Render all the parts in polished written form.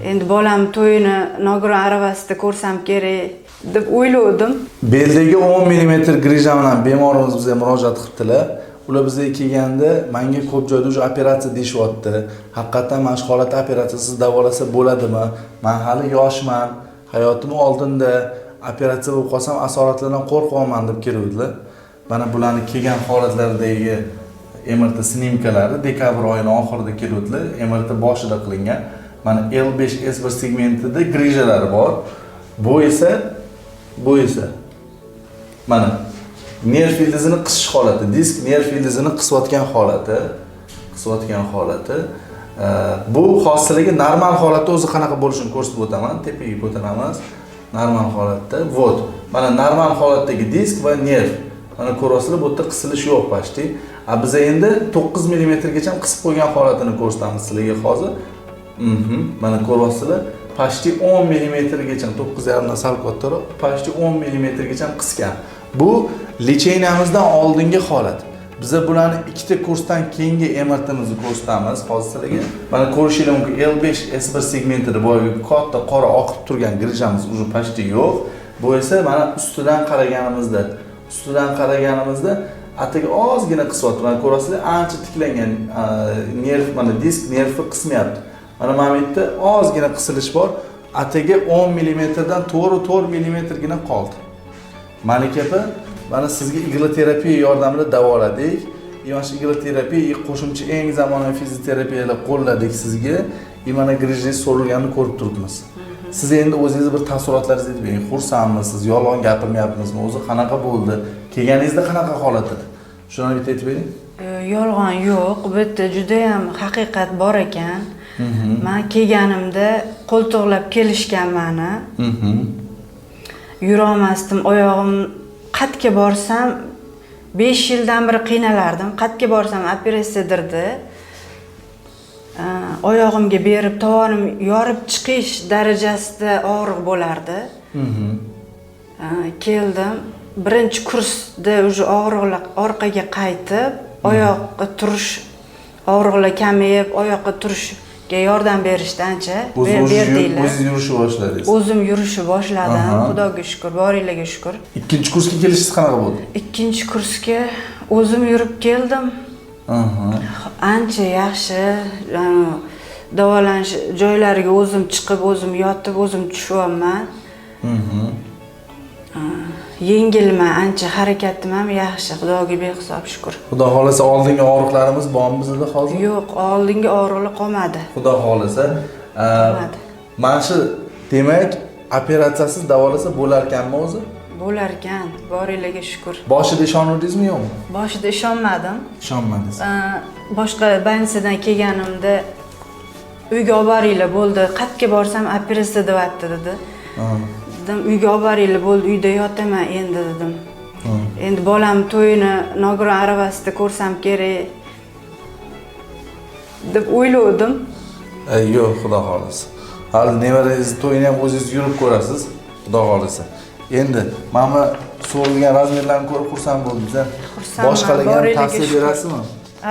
Endi bolam to'yini nogiron aravasida ko'rsam kerak deb o'ylovdim. Beldagi 10 mm грыжа bilan bemorimiz bizga murojaat qilibdilar. Ular bizga kelganda, "Manga ko'p joyda уже operatsiya deyishyapti. Haqiqatdan mana shu holatda operatsiyasiz davolasa bo'ladimi? Man hali yoshman, hayotim oldinda, operatsiya bo'lib qolsam, asoratlardan qo'rqyapman", deb keluvdilar. Mana bularni kelgan holatlaridagi MRT снимка lari, dekabr oyini oxirida keluvdilar. MRT boshida qilingan. Mana L5 S1 segmentida грыжа lari bor. Bu esa mana nerv ildizini qisish holati, disk nerv ildizini qisayotgan holati. Bu hosilligi normal holatda o'zi qanaqa bo'lishini ko'rsatib o'taman. Tepaga ko'taramiz. Normal holatda. Вот. Mana normal holatdagi disk va nerv. Mana ko'ryapsizlar, bu yerda qisilish yo'q почти. A biz endi 9 millimetrgacha qisib qo'ygan holatini ko'rsatamiz sizlarga hozir. Mana ko'ryapsizlar, почти 10 millimetrgacha, 9,5 dan sal kattaroq, почти 10 millimetrgacha qisgan. Bu лечения mizdan oldingi holat. Biza bularni ikkita kursdan keyingi MRTimizni ko'rsatamiz hozir sizlarga. Mana ko'rishingiz mumkin, L5 S1 segmentida boyagi katta qora oqib turgan грыжа miz уже почти yo'q. Bu esa mana ustidan qaraganimizda atigi ozgina qisyapti. Mana ko'rasizlar, ancha tiklangan nerv, mana disk nervi qismayapti. Mana bu yerda ozgina qisilish bor. Atigi 10 millimetrdan to'g'ri 4 millimetrgina qoldi. Malika opa, mana sizga иглотерапия yordamida davoladik. И mana shu иглотерапия и qo'shimcha eng zamonaviy fizioterapiyalar qo'lladik sizga. И mana грыжа ngiz so'rilganini ko'rib turibmiz. Siz endi o'zingizni bir taassurotlaringizni aytib bering. Xursandmisiz? Yolg'on gapirmayapmizmi? O'zi qanaqa bo'ldi? Kelganingizda qanaqa holat edi? Shuni bitta aytib bering. Yolg'on yo'q, bu yerda judayam haqiqat bor ekan. Man kelganimda qo'ltiqlab kelishgan mani. Yurolmasdim, oyog'im qayerga borsam, 5 yildan beri qiynalardim. Qayerga borsam, operatsiya derdi. Oyog'imga berib, tovonim yorib chiqish darajasida og'riq bo'lardi. Keldim, birinchi kursda уже og'riqlar orqaga qaytib, oyoqqa turish, og'riqlar kamayib, oyoqqa turishga yordam berishdi ancha. O'zi Berdinglar. O'zingiz yurishni boshladingiz. O'zim yurishni boshladim. Xudoga shukur, boringlarga shukur. Ikkinchi kursga kelishingiz qanaqa bo'ldi? Ikkinchi kursga o'zim yurib keldim. Ancha yaxshi, davolanish joylariga o'zim chiqib, o'zim yotib, o'zim tushyapman. Yengilman ancha, harakatim ham yaxshi, Xudoga behisob shukur. Xudo xohlasa, oldingi og'riqlarimiz bormi bizda hozir? Yo'q, oldingi og'riqlar qolmadi. Xudo xohlasa. Qolmadi. Mana shu, demak, operatsiyasiz davolasa bo'larkanmi o'zi? Bo'larkan, boringlarga shukur. Boshida ishonuvdingizmi, yo'qmi? Boshida ishonmadim. Ishonmadingiz. Boshqa больница dan kelganimda, "Uyga olib boringlar, bo'ldi, qayerga borsam, operatsiya deyapti", dedi. Dedim, "Uyga olib boringlar, bo'ldi, uyda yotaman endi", dedim. "Endi bolam to'yini nogiron aravasida ko'rsam kerak", deb o'ylovdim. Yo'q, xudo xohlasa. Hali nevarangizni to'yini ham o'zingiz yurib ko'rasiz, xudo xohlasa. Endi mana bu so'rilgan размер larni ko'rib xursand bo'ldingiz, a? Xursandman, Boshqalarga ham boringlarga tavsiya shukur. berasizmi?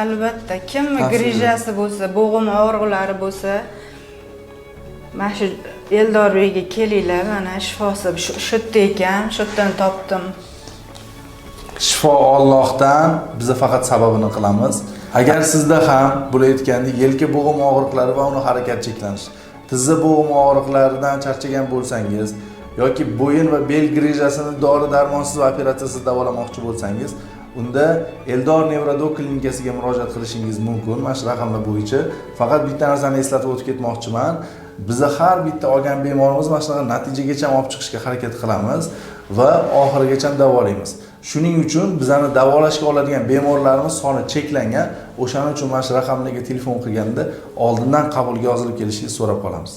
Albatta, kimni Tavsiya грыжа si bo'lsa, bo'g'im og'riqlari bo'lsa, mana shu Eldorbekka kelinglar, mana shifosi shu yerda ekan, shu yerdan topdim. Shifo Ollohdan, biza faqat sababini qilamiz. Agar sizda ham bular aytgandek yelka bo'g'im og'riqlari va uni harakat cheklanishi, tizza bo'g'im og'riqlaridan charchagan bo'lsangiz yoki bo'yin va bel грыжа sini dori darmonsiz va operatsiyasiz davolamoqchi bo'lsangiz, unda Eldor Nevrodok klinikasiga murojaat qilishingiz mumkin mana shu raqamlar bo'yicha. Faqat bitta narsani eslatib o'tib ketmoqchiman: biza har bitta olgan bemorimiz mana shunaqa natijagacha olib chiqishga harakat qilamiz va oxirigacha davolaymiz. Shuning uchun bizani davolashga oladigan bemorlarimiz soni cheklangan. O'shaning uchun mana shu raqamlarga telefon qilganda oldindan qabulga yozilib kelishingizni so'rab qolamiz.